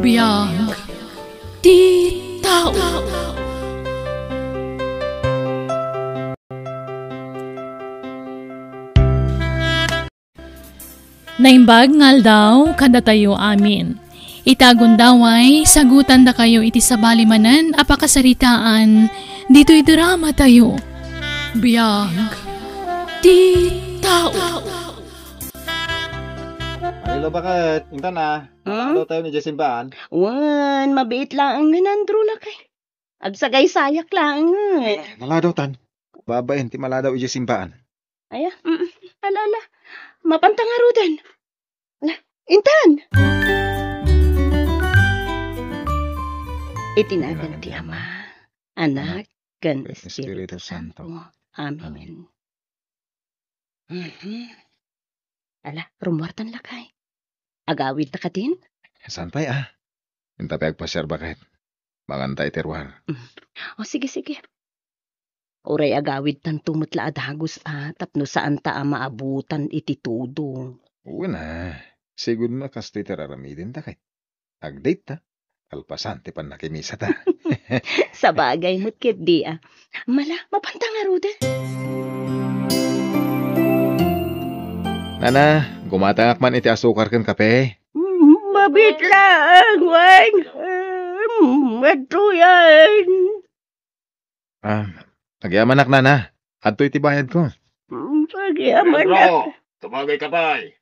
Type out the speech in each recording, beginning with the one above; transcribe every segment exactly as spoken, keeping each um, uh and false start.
Biag ti tao. Naimbag nga aldaw kadatayo amin. Ita gundaway, sagutandakayo iti sabali manen a pakasaritaan ditoy dramatayo. Biag ti tao. Ay, lo, baket? Intan a. Hmm? Ano tayo ni Jessimbaan? Wen, mabiit laeng nga nandro lakay. Agsagaysayak laeng. Maladaw tan. Babaen ti maladaw iti simbaan. Aya, mm, ala, ala. Mapanta ngaruden. Ala, intan. Iti nagan ti Ama, Anak, ken Espiritu Santo. Amen. Mhm. Ala, rummuartan lakay. Agawidta kadin? Saan pay, a? Inta pay agpasiar baket. Manganta iti ruar. Mm. O, sige, sige. Uray agawidtanto met la a dagus, a, tapno saanta a maabutan iti tudong. Wen a, sigud no kastoy ti raramidenta ket agdayta, kalpasan ti pannakimisata. Sabagay met ketdi, a. Mala, mapanta ngaruden. Nana, gumatangak man iti asukar ken kape. Mm, mabiit laeng, wen. Mm, adtoyen. Ah, agyamanak, nana. Adtoy ti bayadko. Mm, agyamanak. Pedro, tumagayka pay.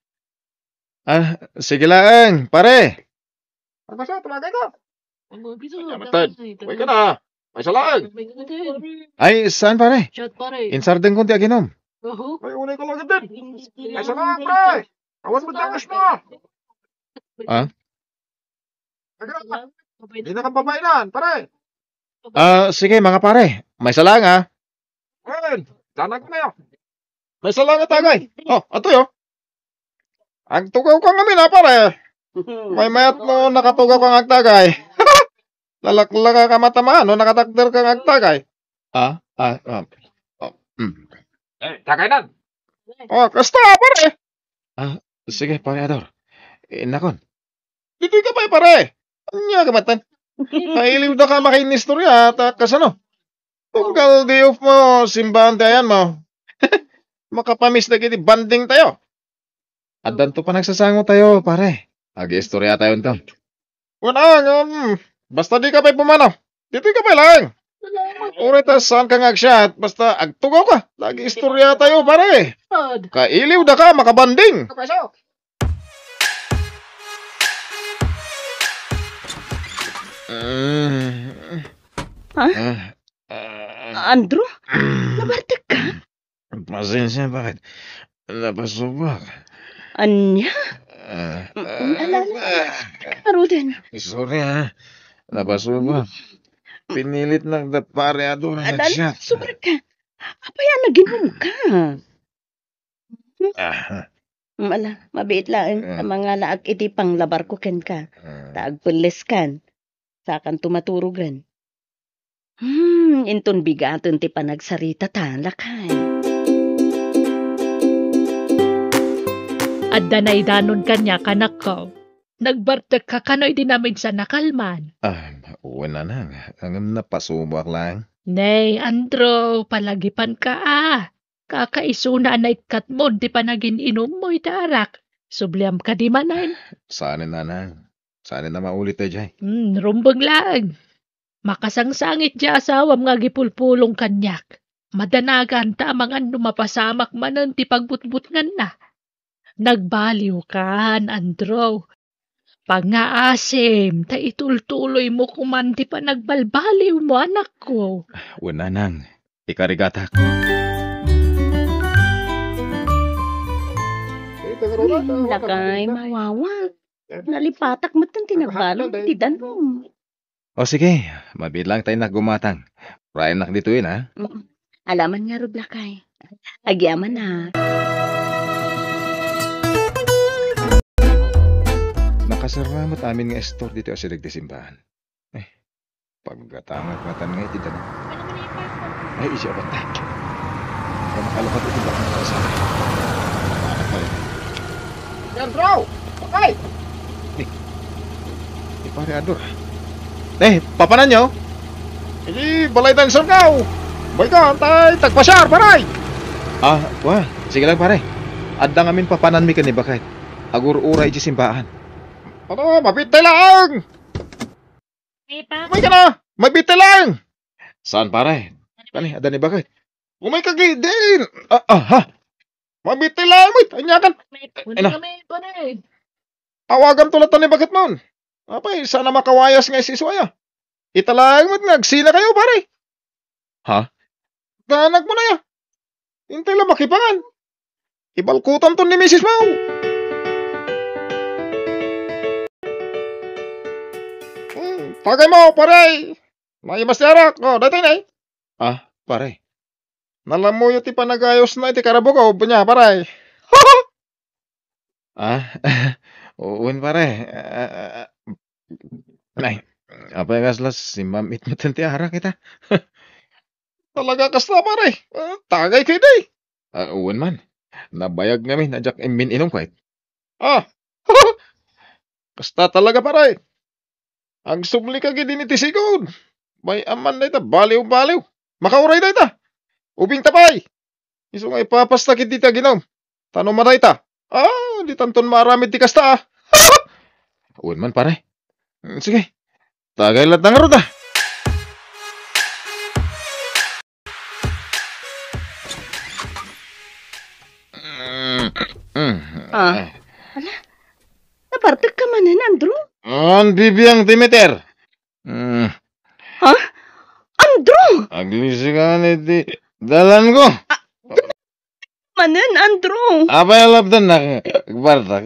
Ah, sige laeng, pare. Ano ba siya? Tumagayka. Ano ba siya? Agyamanak. Uy ka na. Maysa laeng. Ay, saan, pare? Chat, pare. Insardengko ti aginom. Oho. Ay, unay ko lang din. Maysa laeng, pare. Awan mo dakas na. Ah? Di na kang babae na, pare. Ah, sige, mga pare. Maysa laeng, ah. Wen, danag na. Maysa laeng, tagay. Oh, adtoy, oh. Agtugaw ka ngamin, ah, pare. Maymayat no nakatugaw kang agtagay. Lalaklaka ka matamaan no nakatakder kang agtagay. Ah, ah, ah. Oh, mm. Eh, tagay nan. Oh, kasta, pare. Ah, sige, pare Ador. Innakon. Ditoy ka pay, pare. Ania ka matan? Kailiw da ka makainistorya, ta kasano? Tunggal di mo simbahan ti ayan mo. Makapamiss dagiti banding tayo. Addanto panagsasango tayo, pare. Agi-istorya tayo nton. Wen a, ngem, basta di ka pay pumanaw. Ditoy ka pay laeng. Uray ta saan ka nga agsiat, basta agtugaw ka. Agi-istorya tayo, pare. Kailiw da ka, makabanding. Ha? Ah, ah, Andrew? Nabartek ka? Pasensya, baket? Napasubak. Ania? Ah, mm, ala, ala, ala. Ah. Sige, ngaruden. Sorry, ha. Napasubak. Pinilit na da pare Ador nga agsiat. Ala, ala, sobra ka. Apay a naginom ka? Ah. Mm, ala, mabiit laeng ta mangalaak iti panglabarko kenka. Ah. Ta agpelleskan. Sakanto maturogen. Hmm, inton bigaten ti panagsaritata, lakay. Adda naidanon kaniak, anakko. Nagbartek ka kano idi naminsan a kalman? Ah, wen, nanang. Ngem napasubak laeng. Nay, Andrew, palagipan ka, a. Kakaisuna a naikkatmo ti panagin-inummo iti arak. Subliam kadi manen? Saanen, nanang. Saanen a maulit daydiay. Hmm, rumbeng laeng. Makasangsangit ti asawam nga agipulpulong kaniak. Madanagan ta amangan no mapasamak manen ti pagbutbutnganna. Nagbaliwkan, Andrew. Pangngaasim, ta itultuloymo koman ti panagbalbaliwmo, anakko. Wen, nanang, ikarigatak. Hmm, lakay, mawawa. Nalipatak met ti nagbalon iti danum. O sige, mabiit laeng ta innak gumatang. Urayennak ditoyen, a. Mm. Alaman ngarud, lakay. Agyamanak. Nakaserra met amin nga istor ditoy asideg ti simbaan. Eh, paggatangak ngatan nga iti danum. Ay, isi abatta. Ay, makalukat iti bakang kasama. Anak pala. Yan, bro! Patay! Eh, Pare Ador. Eh, papananyo? Idi balay tayo, Surkaw. Bay ka, tay, tagpasiar, pare. Ah, wa, sige lang, pare. Adda ngamin papananmi ken ni Bakay. Agur-uray iti simbaan. Ano, mabitay lang. May pa? May ka na, mabitay lang. Saan, pare? Kani, adda ni Bakay. Umay ka, gidin. Ah, ah, ha? Mabitay lang, wait, anya kan? May pa? Ina. Kami, pare. Awagan to lang ni Bakay mo. Apay, sana makawayas nga isisuaya. Ita laeng met nga agsina kayo, pare. Ha? Danag mo na ya. Intay la makipangan. Ibalkutan to ni misis mo. Hmm, tagay mo, pare. May mas tiarak. Oh, daytoy na eh. Ah, pare. Nalamuyo ti panagayos na iti karabuko, bunya, pare. Ah, wen, pare. Ah, ah, ah. Ay, apay kasla simmam-it met ti arak ita? Talaga kasta, pare. Ah, tagay kay day. Ah, wen man. Nabayag ngamin a diak immin-inum kay. Ah, kasta talaga, pare. Agsubli ka gidin iti sigud. Bay-am man dayta, baliw-baliw. Makauray dayta. Ubing ta pay. Isu nga ipapasta ket dita ginum. Tano madayta. Ah, di tanton maaramid ti kasta, ah. Wen man, pare. Mm, sige. Tagay latang ruda. Mm, mm, Ah. eh. Ala, nabartek ka manen, Andrew? An bibiang ti meter. Mm. Ha? Andrew! Aglisi ka nga iti dalan ko. Ah, manen, Andrew. Apay a lapdan na, agbartak.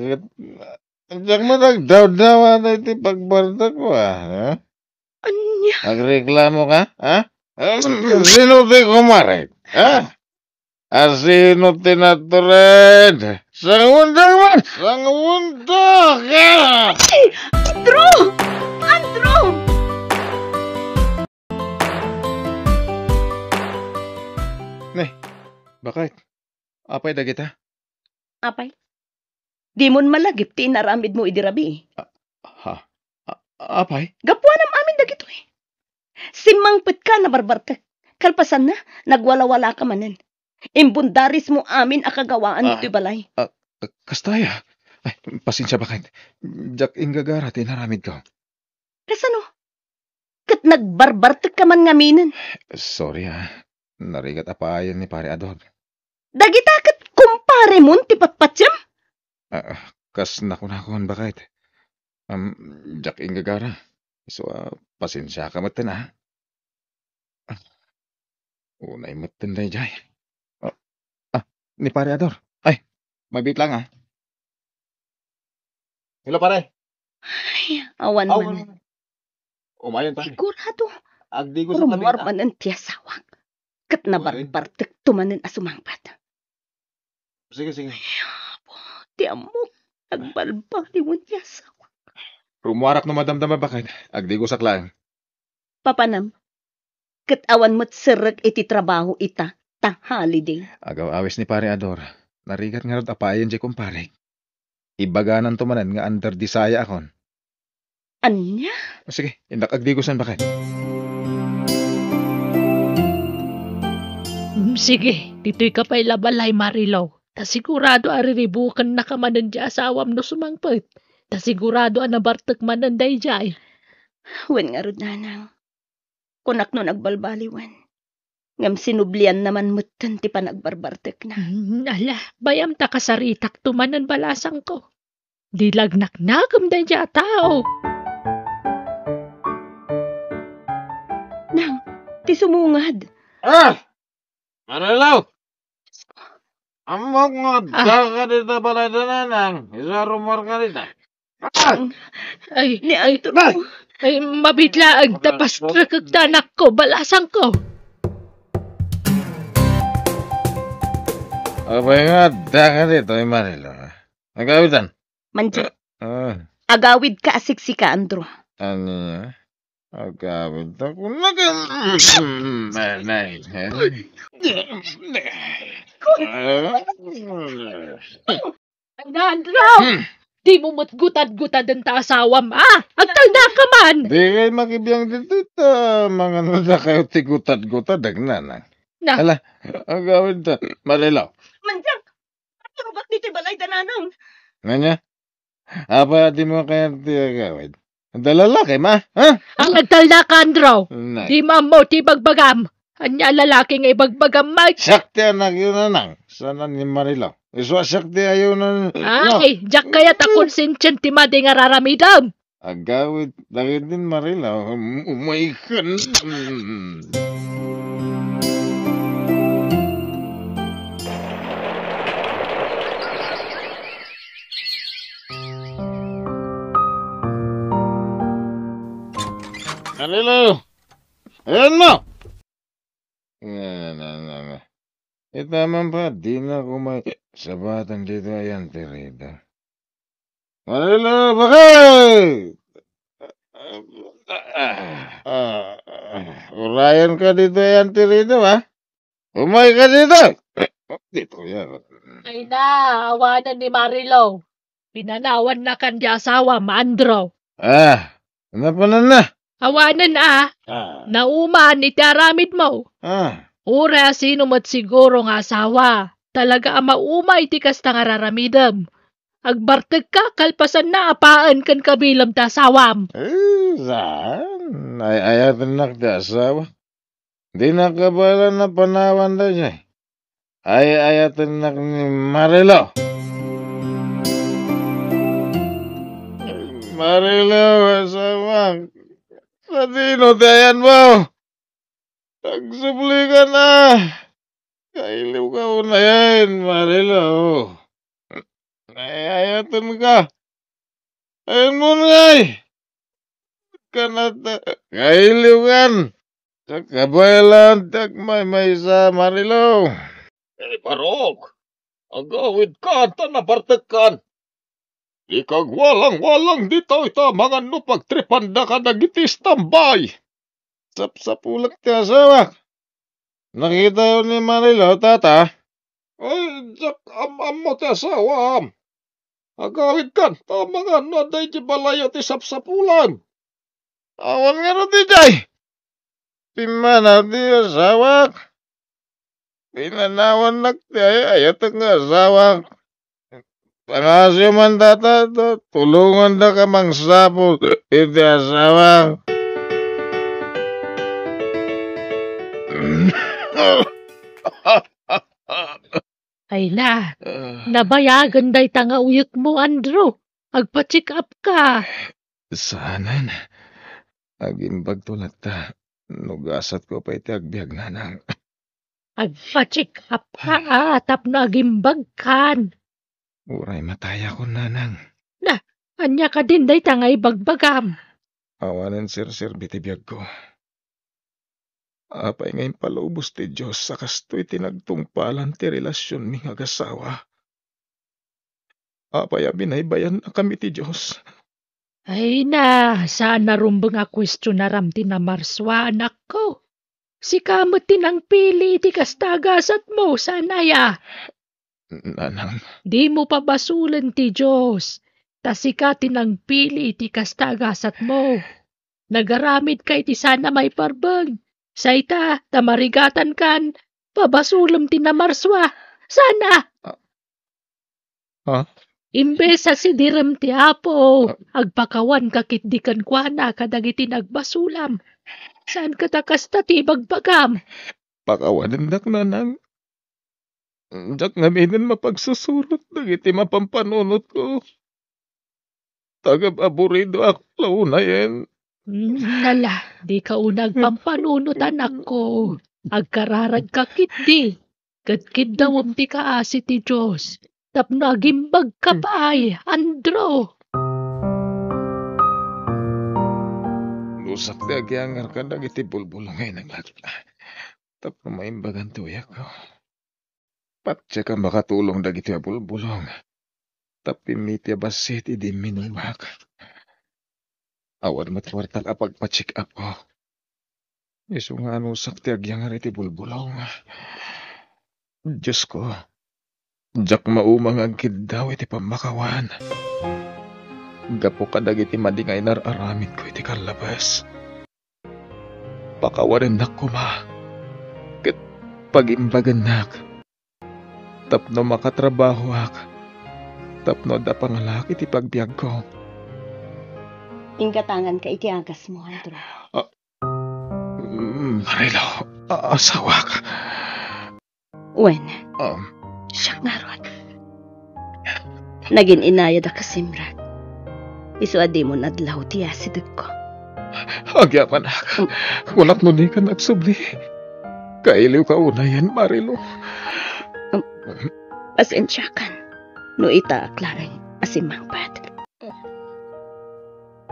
Diak met agdawdawa iti pagbartak ko, ah, ha? Ania? Agreklamo ka, ha? Sino ti kumarit, ha? Asino ti natured? Sangunda man! Sangunda ka! Ay! Andrew! Andrew! Ne, bakit? Apay dagita? Apay? Dimon malagip ti inaramidmo idi rabii. Ah, ha? A-, apay? Gapuanam amin dagitoy. Simmangpetka a nabarbartek. Kalpasanna, nagwalawalaka manen. Imbundarismo amin a kagawaan Ah, ditoy balay. ah, kastaya. Ay, pasensia, bakit? Diak inggagara ti inaramidko. Kasano? Ket nagbarbartekka man ngaminen. Sorry, ah. Narigat a paayen ni Pare Ador. Dagita ket kumparemon ti patpatiem? Ah, kas nakunakon, bakit? Am, diak inggagara. Isu a, pasensiaka metten, ah. Ah, unay metten daydiay. Ah, ah, ni Pare Ador. Ay, mabit lang, ah. Hello, pare. Ay, awan Aw, man. Umayon, pare. Sigurado. Agdigos Rumuar man ti asawak. Ket nabarbartekto manen a sumangpet. Sige, sige. Ay, apo, ti ammok. Nagbalbaliwen ti asawak. Rumuarak no madamdama, bakit? Agdigosak laeng. Papanam. Ket awan met serrek iti trabaho ita, ta holiday. Agaw-awis ni Pare Ador. Narigat ngarud a paayen diay kumparek. Ibagananto manen nga under the sayaakon. Ania? O, sige, innak agdigosan, bakit? Mm, sige, ditoyka pay la balay, Marilou. Ta sigurado a riribukennaka manen diay asawam no sumangpet. Ta sigurado a nabartek manen daydiay. Wen ngarud, nanang. Kunak no nagbalbaliwen. Ngem sinublianna man metten ti panagbarbartekna. Mm, ala, bay-am ta kasaritakto manen balasangko. Di lagnaknakem daydiay a tao. Nang, ti sumungad. Ah! Marilou! Ammok nga Ah. adda ka dita balay da, nanang. Isu a rumuarka dita. Ah! Ay, Ni ay, Arturo. Ay, mabit laeng ta pastrekek ta anakko, balasangko. Apay nga adda ka dita, Marilou? Agawidan. Manjay, Ah. agawidka a siksika, Andrew. Ania? Agawid ta kunaka. Ay, Andrew! Hmm. Dimo met gutad-gutaden ta asawam, a? Agtalnaka man! Dikay makibiang ditoy ta manganodakayo ti gutad-gutadek, nanang. Na. Ala, agawid ta, Marilaw. Mandiak! Agawid ditoy balay da nanang. Ania? Apay a dimo kayat ti agawid? Adda lalaki, ma? Ha? Ang agtalnaka, Andrew. Nay. Dimo ammo ti ibagbagam. Ania a lalaki nga ibagbagam, Mike? Siak ti anakyo, nanang. Saan ni Marilaw? Isu a siak ti ayonen. Ay, diak kayat a konsensyen ti madi nga raramidem. Agawid dagiti Marilaw. Um, umay ka na. Marilaw! Ayan mo! Nga, nga, nga, nga. Ita man pa, di na ko may sabatan dito, ayan, tirida. Manila, bakit? Ah, ah, ah, urayan ka dito, ayan, tirida, ha? Umay ka dito. Dito, yan. Ay na, awanan ni Marilo. Pinanawan na kan di asawa, Andrew. Ah, napanan na. Awanen a, ah, nauman iti aramid mo. Ah. Uray a sino met siguro nga asawa, talaga a maumay ti kasta nga raramidem. Agbartek ka, kalpasan na apaen ken kabilem ti asawam. Eh, saan? Ay, ayatennak ti asawa. Di nakabaelan a panawan daydiay. Ay-ayatennak ni Marilo. Marilo, asawak. Sadino ti ayanmo? Agsubli ka na. Kailiw ka unayen, Marilo. Ay-ayatenka. Ayanmo ngay. Kanata, kailiw kan. Diak kabaelan ti agmaymaysa, Marilo. Eh, Barok, agawidka ta nabartekkan. Dika agwalang-walang ditoy ta mangan no pagtripanda kadagiti istambay. Sapsapulek ti asawak. Nakitayo ni Marilo, tata? Ay, diak am-ammo ti asawam. Agawidkan ta mangan no adda iti balayyo ti sapsapulan. Awan ngarud idiay. Pimmanaw ti asawak. Pinanawannak ti ay-ayatek nga asawak. Pangasyo man data, ta tulongandaka mangsapul iti asawak. Ay na, ah, nabayagen dayta nga uyekmo, Andrew. Agpa-check up ka. Saanen. Agimbagto latta no gasatko pay ti agbiag, nanang. Agpa-check up ka, ah, tapno agimbagkan. Uray matayakon, nanang. Na, ania kadin dayta nga ibagbagam? Awanen serserbi ti biagko. Apay nga impalubos ti Dios a kastoy ti nagtungpalan ti relasionmi nga agasawa? Apay a binaybayannakami ti Dios? Ay na, saan a rumbeng a kuestionaram ti namarsua, anakko. Sika met ti nangpili iti kasta a gasatmo, saan aya? Nanang. Dimo pabasolen ti Dios, ta sika ti nangpili iti kasta a gasatmo. Nagaramidka iti saan a maiparbeng. Sa ita, ta marigatankan, pabasolem ti namarsua. Saan a? Ah. Ah? Imbes a sidirem ti Apo, ah, agpakawanka ketdi kenkuana kadagiti nagbasolam. Saanka ta kasta ti ibagbagam? Pakawanendak, nanang. Diak ngaminen mapagsusurot dagiti mapampanunotko. Tagab-aburidoak la unayen. Mm, nala, dika unay agpampanunot, anakko. Agkararagka ketdi. Ket kiddawem ti kaasi ti Dios. Tapno agimbagka pay, Andrew. Rusak ti agiangar kadagiti bulbulong nga innak. Tapno maimbagan ti uyakko. Patse ka makatulong dagiti a bulbulong. Tapno immi ti a bassit idi imminubak. Awan met kuartak a pagpa-check up ko. Isu nga anusak ti agiangar iti bulbulong. Diosko, diak mauma nga agkiddaw iti pammakawan. gapu kadagiti madi nga inar-aramidko iti kallabes. Pakawanennak koma ket pagimbagennak tapno makatrabahoak, tapno adda pangalaak iti pagbiagko. Inggatanganka iti agasmo, Andrew. Ah, mm, Marilo, a-, asawak. Wen, Um, siak ngarud. Nagin-inayad a kasimrek. Isu a dimon adlaw ti asidegko. Agyamanak, Um. kunak no dikan agsubli. Kailiwka unayen, Marilo. Um, pasensiakan no itaak laeng a simmangpet.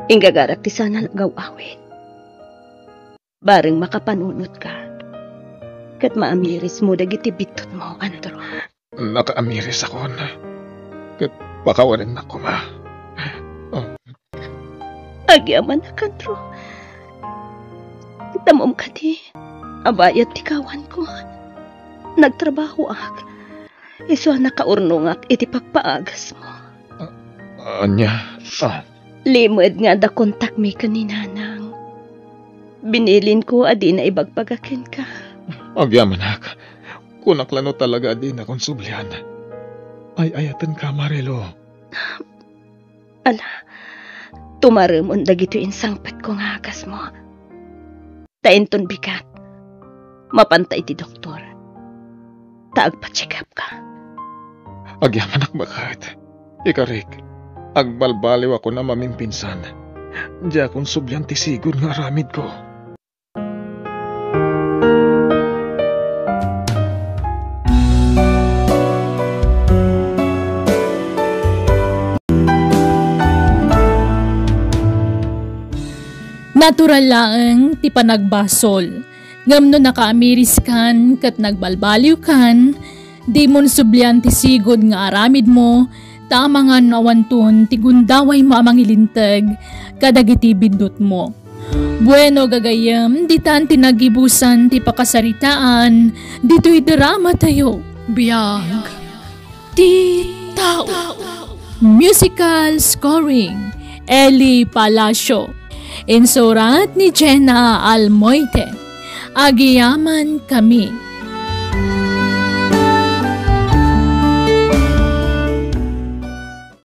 Inggagarak ti saan a gaw-awid. Bareng makapanunotka ket maamirismo dagiti biddutmo, Andrew. Nakaamirisakon. Ket pakawanennak koma. Oh. Agyamanak, Andrew. Itam kadi a bayat ti kawanko. Nagtrabahoak. Isu a nakaurnongak iti pagpaagasmo. A-, ania? Ah. Limed nga adda kontakmi ken ni Nanang. Binilinko a dina ibagbaga kenka. Agyamanak, kunak la no talaga a dinakon sublian. Ay-ayatenka, Marilo. Ala, tumaremon dagitoy insangpetko nga agasmo. Ta inton bigat, mapanta iti doktor. Ta agpa-check up ka. Agyamanak baket. Ikarik, agbalbaliwakon a mamimpinsan. Diakon sublian ti sigud nga aramidko. Natural laeng ti panagbasol, ngem no nakaamiriskan ket nagbalbaliwkan, dimon sublian ti sigud nga aramidmo, ta amangan no awanton ti gundawaymo a mangilinteg kadagiti biddutmo. Bueno, gagayyem, ditan ti nagibusan ti pakasaritaan ditoy dramatayo. Biag ti tao. Musical scoring, Eli Palacio. Insurat ni Jenna Almoite. Agyamankami.